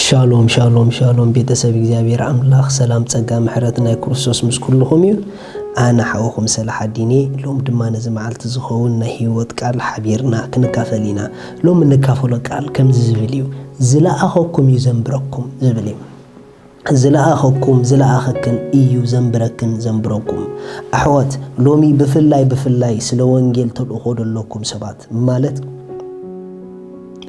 ሻሎም ሻሎም ሻሎም፣ ቤተሰብ እግዚኣብሔር ኣምላኽ ሰላም፣ ጸጋ፣ ምሕረት ናይ ክርስቶስ ምስ ኩልኹም እዩ። ኣነ ሓውኹም ሰላሓዲን እየ። ሎም ድማ ነዚ መዓልቲ ዝኸውን ናይ ህይወት ቃል ሓቢርና ክንካፈል ኢና። ሎም እንካፈሎ ቃል ከምዚ ዝብል እዩ። ዝለኣኸኩም እዩ ዘንብረኩም ዝብል እዩ። ዝለኣኸኩም ዝለኣኸክን እዩ ዘንብረክን ዘንብረኩም። ኣሕዋት፣ ሎሚ ብፍላይ ብፍላይ ስለ ወንጌል ተልእኾ ዘለኩም ሰባት፣ ማለት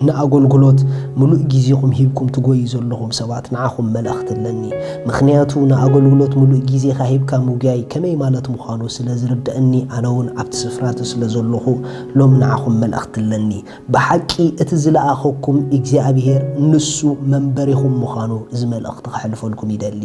ንኣገልግሎት ምሉእ ግዜኹም ሂብኩም ትጎዩ ዘለኹም ሰባት፣ ንዓኹም መልእኽቲ ኣለኒ። ምኽንያቱ ንኣገልግሎት ምሉእ ግዜኻ ሂብካ ምጉያይ ከመይ ማለት ምዃኑ ስለ ዝርድኣኒ፣ ኣነ እውን ኣብቲ ስፍራ እቲ ስለ ዘለኹ ሎም ንዓኹም መልእኽቲ ኣለኒ። ብሓቂ እቲ ዝለኣኸኩም እግዚኣብሔር ንሱ መንበሪኹም ምዃኑ እዚ መልእኽቲ ከሕልፈልኩም ይደሊ።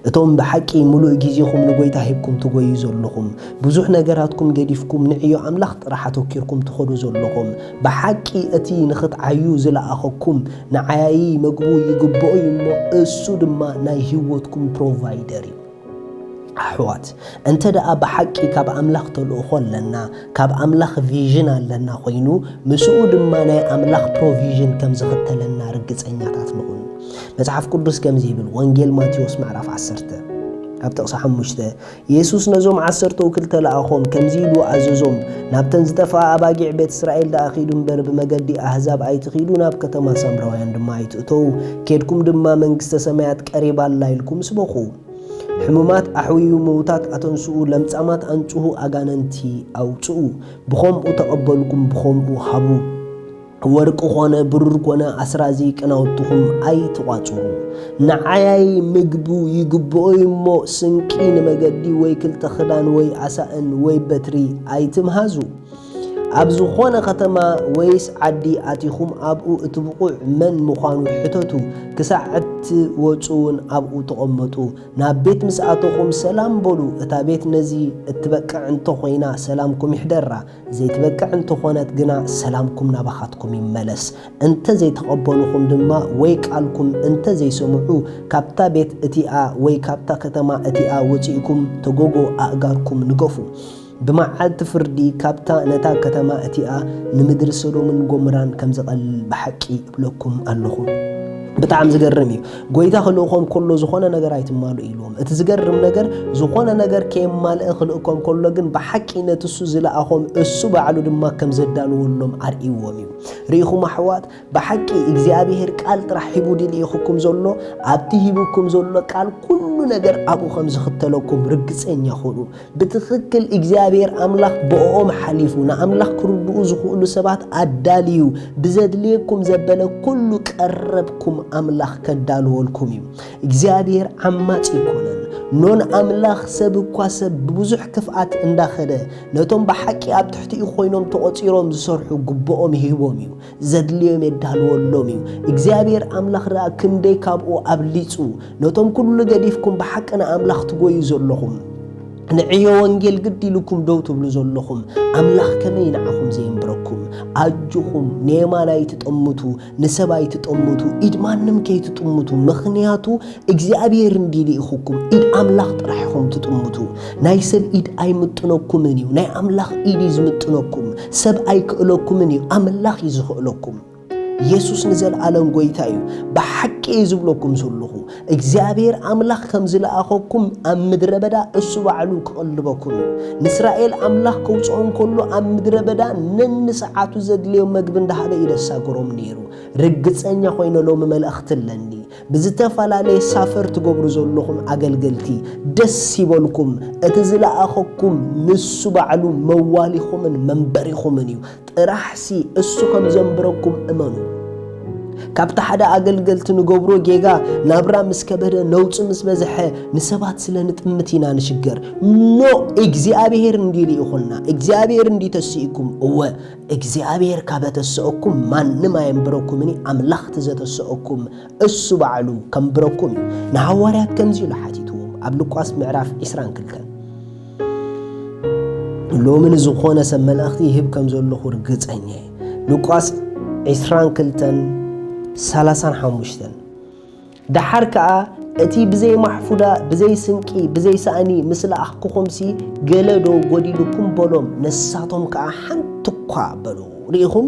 እቶም ብሓቂ ምሉእ ግዜኹም ንጎይታ ሂብኩም ትጎዩ ዘለኹም፣ ብዙሕ ነገራትኩም ገዲፍኩም ንዕዮ ኣምላኽ ጥራሕ ኣተኪርኩም ትኸዱ ዘለኹም፣ ብሓቂ እቲ ንኽትዓዩ ዝለኣኸኩም፣ ንዓያዪ መግቡ ይግብኦ እዩ እሞ፣ እሱ ድማ ናይ ህይወትኩም ፕሮቫይደር እዩ። ኣሕዋት፣ እንተ ደኣ ብሓቂ ካብ ኣምላኽ ተልእኾ ኣለና፣ ካብ ኣምላኽ ቪዥን ኣለና ኮይኑ፣ ምስኡ ድማ ናይ ኣምላኽ ፕሮቪዥን ከም ዝኽተለና ርግጸኛታት ንኹን። መጽሓፍ ቅዱስ ከምዚ ይብል፣ ወንጌል ማቴዎስ ምዕራፍ ዓሰርተ ኣብ ጥቕሲ ሓሙሽተ፣ የሱስ ነዞም ዓሰርተው ክልተ ለኣኾም፣ ከምዚ ኢሉ ኣዘዞም፣ ናብተን ዝጠፍኣ ኣባጊዕ ቤት እስራኤል ደኣ ኺዱ እምበር፣ ብመገዲ ኣህዛብ ኣይትኺዱ፣ ናብ ከተማ ሳምራውያን ድማ ኣይትእተዉ። ኬድኩም ድማ፣ መንግስተ ሰማያት ቀሪባ ኣላ ኢልኩም ስበኹ። ሕሙማት ኣሕውዩ፣ ምዉታት ኣተንስኡ፣ ለምጻማት ኣንጽሁ፣ ኣጋንንቲ ኣውጽኡ። ብኸምኡ ተቐበልኩም፣ ብኸምኡ ሃቡ። ወርቂ ኾነ ብሩር ኾነ ኣስራዚ ቅናውትኹም ኣይትቋጽሩ። ንዓያይ ምግቡ ይግብኦ እዩ እሞ፣ ስንቂ ንመገዲ ወይ ክልተ ክዳን ወይ ኣሳእን ወይ በትሪ ኣይትምሃዙ። ኣብ ዝኾነ ከተማ ወይስ ዓዲ ኣቲኹም፣ ኣብኡ እቲ ብቑዕ መን ምዃኑ ሕተቱ። ክሳዕ እትወጹ እውን ኣብኡ ተቐመጡ። ናብ ቤት ምስ ኣተኹም ሰላም በሉ። እታ ቤት ነዚ እትበቅዕ እንተኾይና ሰላምኩም ይሕደራ፣ ዘይትበቅዕ እንተኾነት ግና ሰላምኩም ናባኻትኩም ይመለስ። እንተ ዘይተቐበሉኹም ድማ ወይ ቃልኩም እንተ ዘይሰምዑ፣ ካብታ ቤት እቲኣ ወይ ካብታ ከተማ እቲኣ ወጺእኩም ተጎጎ ኣእጋርኩም ንገፉ። ብመዓልቲ ፍርዲ ካብታ ነታ ከተማ እቲኣ ንምድሪ ሰዶምን ጎሞራን ከም ዝቐልል ብሓቂ እብለኩም ኣለኹ። ብጣዕሚ ዝገርም እዩ። ጎይታ ክልእኾም ከሎ ዝኾነ ነገር ኣይትማልኡ ኢልዎም። እቲ ዝገርም ነገር፣ ዝኾነ ነገር ከየማልአ ክልእኮም ከሎ ግን ብሓቂ ነቲ እሱ ዝለኣኾም እሱ ባዕሉ ድማ ከም ዘዳልወሎም ኣርእይዎም እዩ። ርኢኹም ኣሕዋት፣ ብሓቂ እግዚኣብሔር ቃል ጥራሕ ሂቡ ድዩ ልኢኹኩም ዘሎ? ኣብቲ ሂቡኩም ዘሎ ቃል ኩሉ ነገር ኣብኡ ከም ዝኽተለኩም ርግጸኛ ኹኑ። ብትኽክል እግዚኣብሔር ኣምላኽ ብእኦም ሓሊፉ ንኣምላኽ ክርድኡ ዝኽእሉ ሰባት ኣዳልዩ፣ ብዘድልየኩም ዘበለ ኩሉ ቀረብኩም ኣምላኽ ከዳልወልኩም እዩ። እግዚኣብሔር ዓማጺ ኣይኮነን። ኖን ኣምላኽ ሰብ እኳ ሰብ ብብዙሕ ክፍኣት እንዳኸደ ነቶም ብሓቂ ኣብ ትሕቲኡ ኮይኖም ተቖጺሮም ዝሰርሑ ግብኦም ይህቦም እዩ። ዘድልዮም የዳልወሎም እዩ። እግዚኣብሔር ኣምላኽ ደኣ ክንደይ ካብኡ ኣብሊጹ። ነቶም ኩሉ ገዲፍኩም ብሓቂ ንኣምላኽ ትጎዩ ዘለኹም፣ ንዕዮ ወንጌል ግድ ኢሉኩም ደው ትብሉ ዘለኹም፣ ኣምላኽ ከመይ ንዓኹም ዘየንብረኩም? ኣጆኹም፣ ንየማን ኣይትጠምቱ፣ ንሰብ ኣይትጠምቱ፣ ኢድ ማንም ከይትጥምቱ። ምኽንያቱ እግዚኣብሔር እንዲ ልኢኹኩም፣ ኢድ ኣምላኽ ጥራሕ ኢኹም ትጥምቱ። ናይ ሰብ ኢድ ኣይምጥነኩምን እዩ፣ ናይ ኣምላኽ ኢድ እዩ ዝምጥነኩም። ሰብ ኣይክእለኩምን እዩ፣ ኣምላኽ እዩ ዝኽእለኩም። የሱስ ንዘለኣለም ጎይታ እዩ። ብሓቂ እየ ዝብለኩም ዘለኹ፣ እግዚኣብሔር ኣምላኽ ከም ዝለኣኸኩም ኣብ ምድረ በዳ እሱ ባዕሉ ክቕልበኩም እዩ። ንእስራኤል ኣምላኽ ከውፅኦም ከሎ ኣብ ምድረ በዳ ነንሰዓቱ ዘድልዮም መግቢ እንዳሃበ እዩ ደሳግሮም ነይሩ። ርግፀኛ ኮይነ ሎሚ መልእኽቲ ኣለኒ። ብዝተፈላለየ ሳፈር ትገብሩ ዘለኹም ኣገልገልቲ፣ ደስ ይበልኩም። እቲ ዝለኣኸኩም ንሱ ባዕሉ መዋሊኹምን መንበሪኹምን እዩ። ጥራሕሲ እሱ ከም ዘንብረኩም እመኑ። ካብቲ ሓደ ኣገልገልቲ ንገብሮ ጌጋ፣ ናብራ ምስ ከበደ፣ ነውጺ ምስ በዝሐ፣ ንሰባት ስለ ንጥምት ኢና ንሽገር። ኖ፣ እግዚኣብሔር እንዲ ልኢኹና፣ እግዚኣብሔር እንዲ ተስኢኩም። እወ፣ እግዚኣብሔር ካበ ተሰአኩም ማንም ኣየንብረኩምን፣ ኣምላኽ እቲ ዘተሰአኩም እሱ ባዕሉ ከንብረኩም እዩ። ንሃዋርያት ከምዚ ኢሉ ሓቲትዎም ኣብ ሉቃስ ምዕራፍ ዕስራን ክልተን። ሎሚ ንዝኾነ ሰብ መልእኽቲ ይህብ ከም ዘለኹ ርግጸኛ እየ። ሉቃስ ዕስራን ክልተን ሰላሳን ሓሙሽተን። ደሓር ከኣ እቲ ብዘይ ማሕፉዳ፣ ብዘይ ስንቂ፣ ብዘይ ሳእኒ ምስ ለኣኽኩኹምሲ ገለ ዶ ጐዲሉኩም በሎም። ንሳቶም ከኣ ሓንቲ እኳ በሉ። ርኢኹም?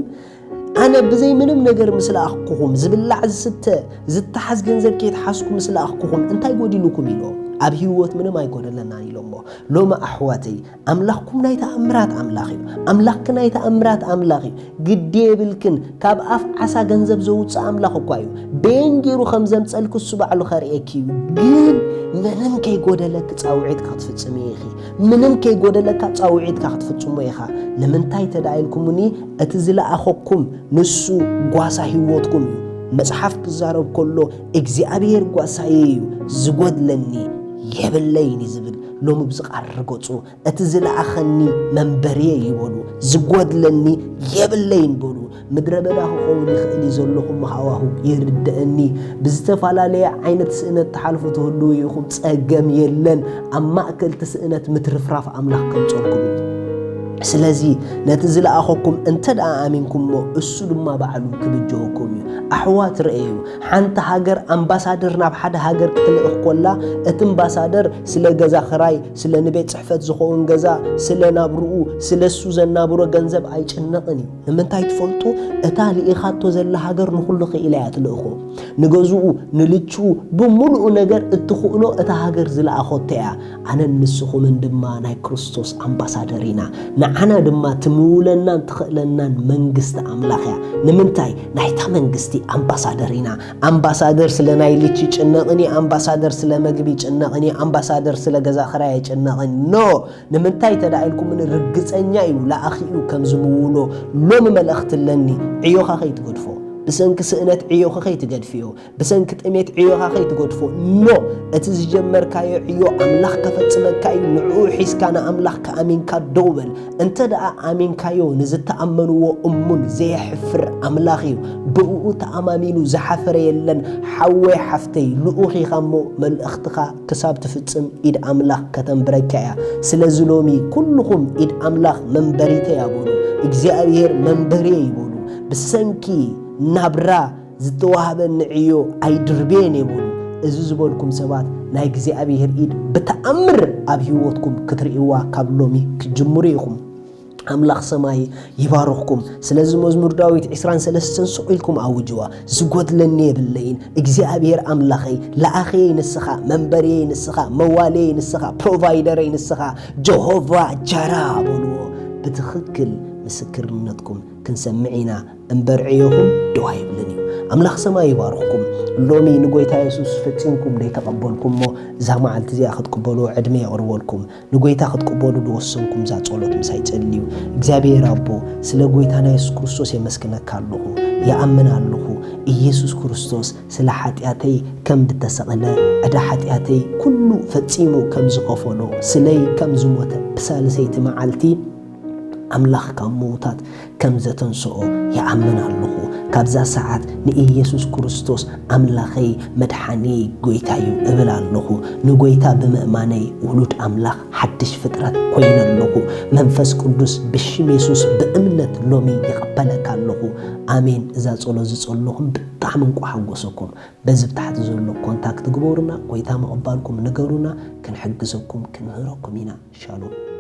ኣነ ብዘይ ምንም ነገር ምስ ለኣኽኩኹም፣ ዝብላዕ ዝስተ ዝተሓዝ ገንዘብ ከይተሓዝኩ ምስ ለኣኽኩኹም እንታይ ጎዲሉኩም ኢሎም። ኣብ ህይወት ምንም ኣይጎደለናን ኢሎሞ። ሎሚ ኣሕዋተይ ኣምላኽኩም ናይ ተኣምራት ኣምላኽ እዩ። ኣምላኽኪ ናይ ተኣምራት ኣምላኽ እዩ። ግዲ የብልክን። ካብ ኣፍ ዓሳ ገንዘብ ዘውፅእ ኣምላኽ እኳ እዩ። በየን ገይሩ ከም ዘምፀልኪ እሱ ባዕሉ ከርእየኪ እዩ። ግን ምንም ከይጎደለኪ ፃውዒትካ ክትፍፅሚ ኢኺ። ምንም ከይጎደለካ ፃውዒትካ ክትፍፅሞ ኢኻ። ንምንታይ ተዳኢልኩምኒ እቲ ዝለኣኸኩም ንሱ ጓሳ ህይወትኩም እዩ። መጽሓፍ ክዛረብ ከሎ እግዚኣብሔር ጓሳየ እዩ፣ ዝጎድለኒ የብለይን እዩ ዝብል። ሎሚ ብዝቃርር ገጹ እቲ ዝለኣኸኒ መንበርየ እዩ በሉ፣ ዝጎድለኒ የብለይን በሉ። ምድረ በዳ ክኸውን ይኽእል እዩ ዘለኹም ሃዋሁ ይርድእኒ። ብዝተፈላለየ ዓይነት ስእነት ትሓልፉ ትህልዉ ኢኹም፣ ጸገም የለን። ኣብ ማእከል እቲ ስእነት ምትርፍራፍ ኣምላኽ ከምጸልኩም እዩ። ስለዚ ነቲ ዝለኣኸኩም እንተ ደኣ ኣሚንኩሞ እሱ ድማ ባዕሉ ክብጀወኩም እዩ። ኣሕዋት ርእዩ፣ ሓንቲ ሃገር ኣምባሳደር ናብ ሓደ ሃገር ክትልእኽ ኮላ እቲ ኣምባሳደር ስለ ገዛ ኽራይ፣ ስለ ንቤት ጽሕፈት ዝኸውን ገዛ፣ ስለ ናብርኡ፣ ስለ እሱ ዘናብሮ ገንዘብ ኣይጭነቕን እዩ። ንምንታይ ትፈልጡ? እታ ልኢኻቶ ዘላ ሃገር ንኹሉ ክኢላ እያ ትልእኾ። ንገዝኡ፣ ንልችኡ፣ ብምሉኡ ነገር እትኽእሎ እታ ሃገር ዝለኣኾቶ እያ። ኣነን ንስኹምን ድማ ናይ ክርስቶስ ኣምባሳደር ኢና። ንዓና ድማ ትምውለናን ትኽእለናን መንግስቲ ኣምላኽ እያ። ንምንታይ? ናይታ መንግስቲ ኣምባሳደር ኢና። ኣምባሳደር ስለ ናይ ልቺ ጭነቕን እዩ፣ ኣምባሳደር ስለ መግቢ ጭነቕን እዩ፣ ኣምባሳደር ስለ ገዛ ኽራይ ጭነቕን። ኖ! ንምንታይ ተዳኢልኩምን ርግጸኛ እዩ ለኣኺኡ ከም ዝምውሎ። ሎሚ መልእኽቲ ኣለኒ። ዕዮኻ ከይትገድፎ። ብሰንኪ ስእነት ዕዮኺ ከይትገድፍዮ። ብሰንኪ ጥሜት ዕዮኻ ከይትገድፎ። ኖ! እቲ ዝጀመርካዮ ዕዮ ኣምላኽ ከፈጽመካ እዩ። ንዕኡ ሒዝካ ንኣምላኽ ከኣሚንካ ደው በል። እንተ ደኣ ኣሚንካዮ ንዝተኣመንዎ እሙን ዘየሕፍር ኣምላኽ እዩ። ብእኡ ተኣማሚኑ ዝሓፈረ የለን። ሓወይ ሓፍተይ ልኡኽ ኢኻ እሞ መልእኽትኻ ክሳብ ትፍጽም ኢድ ኣምላኽ ከተንብረካ እያ። ስለዚ ሎሚ ኩልኹም ኢድ ኣምላኽ መንበሪተይ እያ በሉ። እግዚኣብሔር መንበሪየ ይበሉ። ብሰንኪ ናብራ ዝተዋህበኒ ዕዮ ኣይድርብየን እየ በሉ። እዚ ዝበልኩም ሰባት ናይ እግዚኣብሔር ኢድ ብተኣምር ኣብ ህይወትኩም ክትርእይዋ ካብ ሎሚ ክትጅምሩ ኢኹም። ኣምላኽ ሰማይ ይባርኽኩም። ስለዚ መዝሙር ዳዊት ዕስራን ሰለስተን ስቕ ኢልኩም ኣውጅዋ። ዝጎድለኒ የብለይን። እግዚኣብሔር ኣምላኸይ፣ ለኣኸየይ ንስኻ፣ መንበርየይ ንስኻ፣ መዋልየይ ንስኻ፣ ፕሮቫይደረይ ንስኻ፣ ጀሆቫ ጃራ በልዎ። ብትኽክል ምስክርነትኩም ክንሰምዕ ኢና እምበር ዕዮኹም ደው ኣይብልን እዩ። ኣምላኽ ሰማይ ይባርኽኩም። ሎሚ ንጎይታ የሱስ ፈጺምኩም ደይተቐበልኩሞ እዛ መዓልቲ እዚኣ ክትቅበልዎ ዕድመ የቕርበልኩም። ንጎይታ ክትቅበሉ ዝወሰንኩም እዛ ጸሎት ምሳይ ጸልዩ። እግዚኣብሔር ኣቦ፣ ስለ ጎይታና የሱስ ክርስቶስ የመስግነካ ኣለኹ። ይኣምን ኣለኹ። ኢየሱስ ክርስቶስ ስለ ሓጢኣተይ ከም ዝተሰቕለ፣ ዕዳ ሓጢኣተይ ኩሉ ፈጺሙ ከም ዝኸፈሎ፣ ስለይ ከም ዝሞተ፣ ብሳልሰይቲ መዓልቲ ኣምላኽ ካብ ምዉታት ከም ዘተንስኦ ይኣምን ኣለኹ። ካብዛ ሰዓት ንኢየሱስ ክርስቶስ ኣምላኸይ፣ መድሓኒየይ፣ ጎይታዩ እብል ኣለኹ። ንጎይታ ብምእማነይ ውሉድ ኣምላኽ ሓድሽ ፍጥረት ኮይነ ኣለኹ። መንፈስ ቅዱስ ብሽም የሱስ ብእምነት ሎሚ ይቕበለካ ኣለኹ። ኣሜን። እዛ ጸሎት ዝጸለኹም ብጣዕሚ እንቋ ሓጎሰኩም። በዚ ብታሕቲ ዘሎ ኮንታክት ግበሩና፣ ጎይታ ምቕባልኩም ንገሩና፣ ክንሕግዘኩም ክንምህረኩም ኢና። ሻሎም።